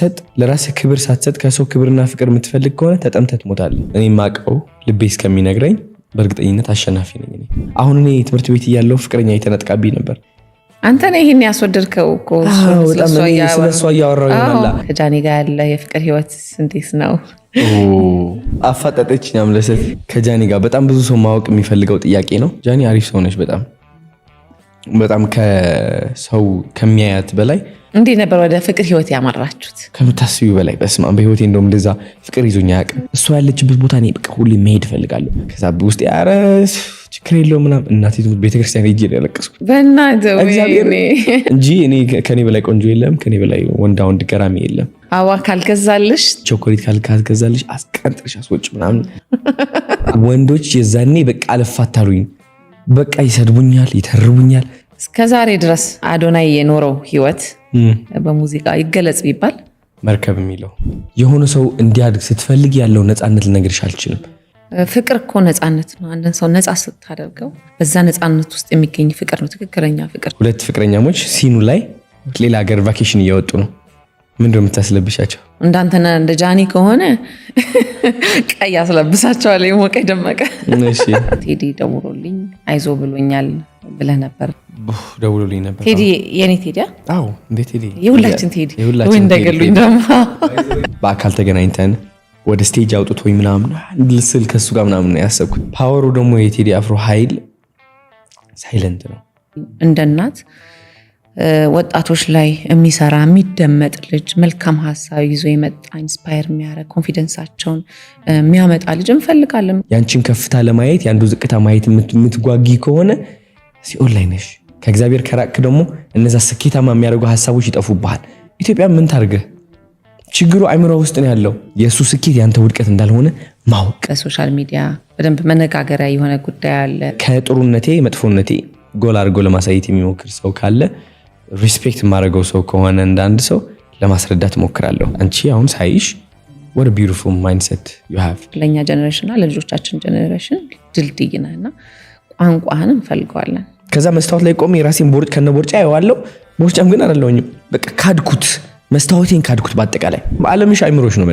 ሳትሰጥ፣ ለራስህ ክብር ሳትሰጥ ከሰው ክብርና ፍቅር የምትፈልግ ከሆነ ተጠምተህ ትሞታለህ። እኔ የማውቀው ልቤ እስከሚነግረኝ በእርግጠኝነት አሸናፊ ነኝ። እኔ አሁን እኔ ትምህርት ቤት እያለሁ ፍቅረኛ የተነጥቃብኝ ነበር። አንተ ነህ ይሄን ያስወደድከው እኮ። በጣም እኔ ስለ እሷ እያወራሁ ይሆናል። ከጃኒ ጋር ያለ የፍቅር ህይወት እንዴት ነው? አፋጠጠችኝ አምለሰት። ከጃኒ ጋር በጣም ብዙ ሰው ማወቅ የሚፈልገው ጥያቄ ነው። ጃኒ አሪፍ ሰው ነች። በጣም በጣም ከሰው ከሚያያት በላይ። እንዴት ነበር ወደ ፍቅር ህይወት ያመራችሁት? ከምታስቢው በላይ። በስመ አብ፣ በህይወቴ እንደውም እንደዛ ፍቅር ይዞኝ አያውቅም። እሷ ያለችበት ቦታ እኔ በቃ ሁሌ መሄድ እፈልጋለሁ። ከዛ ውስጥ ኧረ ችግር የለውም ምናምን፣ እናቴ ትሙት ቤተክርስቲያን ሄጄ ነው ያለቀስኩት። በእናትህ? እግዚአብሔር እንጂ እኔ ከኔ በላይ ቆንጆ የለም፣ ከኔ በላይ ወንዳ ወንድ ገራሚ የለም። አዋ ካልገዛልሽ። ቾኮሌት ካልገዛልሽ አስቀንጥርሽ አስወጭ ምናምን። ወንዶች የዛኔ በቃ አልፋታሉኝ። በቃ ይሰድቡኛል፣ ይተርቡኛል። እስከ ዛሬ ድረስ አዶናይ የኖረው ህይወት በሙዚቃ ይገለጽ ቢባል? መርከብ የሚለው። የሆነ ሰው እንዲያድግ ስትፈልግ ያለው ነፃነት ልነግርሽ አልችልም። ፍቅር እኮ ነፃነት ነው። አንድን ሰው ነፃ ስታደርገው በዛ ነፃነት ውስጥ የሚገኝ ፍቅር ነው ትክክለኛ ፍቅር። ሁለት ፍቅረኛሞች ሲኑ ላይ ሌላ ሀገር vacation እየወጡ ነው። ምንድን ነው የምታስለብሻቸው? እንዳንተና እንደ ጃኒ ከሆነ ቀይ አስለብሳቸዋለሁ፣ የሞቀ የደመቀ። ቴዲ ደውሎልኝ አይዞ ብሎኛል ብለህ ነበር። ደውሎልኝ ነበር። ቴዲ የኔ ቴዲ? አዎ፣ እንዴ ቴዲ። የሁላችን ቴዲ ወይ እንደገሉኝ ደግሞ። በአካል ተገናኝተን ወደ stage አውጥቶኝ ምናምን ስል ከሱ ጋር ምናምን ነው ያሰብኩት። Power ኡ ደግሞ የቴዲ አፍሮ ኃይል silent ነው። እንደ እናት ወጣቶች ላይ የሚሰራ፣ የሚደመጥ ልጅ፣ መልካም ሀሳብ ይዞ የመጣ፣ inspire የሚያደርግ፣ confidence ኣቸውን የሚያመጣ ልጅ እንፈልጋለን። ያንቺን ከፍታ ለማየት የአንዱ ዝቅታ ማየት የምትጓጊ ከሆነ ሲኦል ላይ ነሽ። ከእግዚአብሔር ከራቅክ ደግሞ እነዛ ስኬታማ የሚያደርጉ ሀሳቦች ይጠፉብሃል። ኢትዮጵያ ምን ታርግህ? ችግሩ አይምሮ ውስጥ ነው ያለው። የእሱ ስኬት ያንተ ውድቀት እንዳልሆነ ማወቅ። በ social media በደንብ መነጋገሪያ የሆነ ጉዳይ አለ። ከጥሩነቴ መጥፎነቴ ጎል አድርጎ ለማሳየት የሚሞክር ሰው ካለ፣ respect የማደርገው ሰው ከሆነ እንደ አንድ ሰው ለማስረዳት እሞክራለሁ። አንቺ አሁን ሳይሽ what a beautiful mindset you have። ለእኛ generation እና ለልጆቻችን generation ድልድይ ነህ እና ቋንቋህን እንፈልገዋለን። ከዛ መስታወት ላይ ቆሜ የራሴን ቦርጭ ከነ ቦርጫ አየዋለሁ። ቦርጫም ግን አይደለሁኝም። በቃ ካድኩት፣ መስታወቴን ካድኩት። በአጠቃላይ በዓለምሽ አይምሮሽ ነው።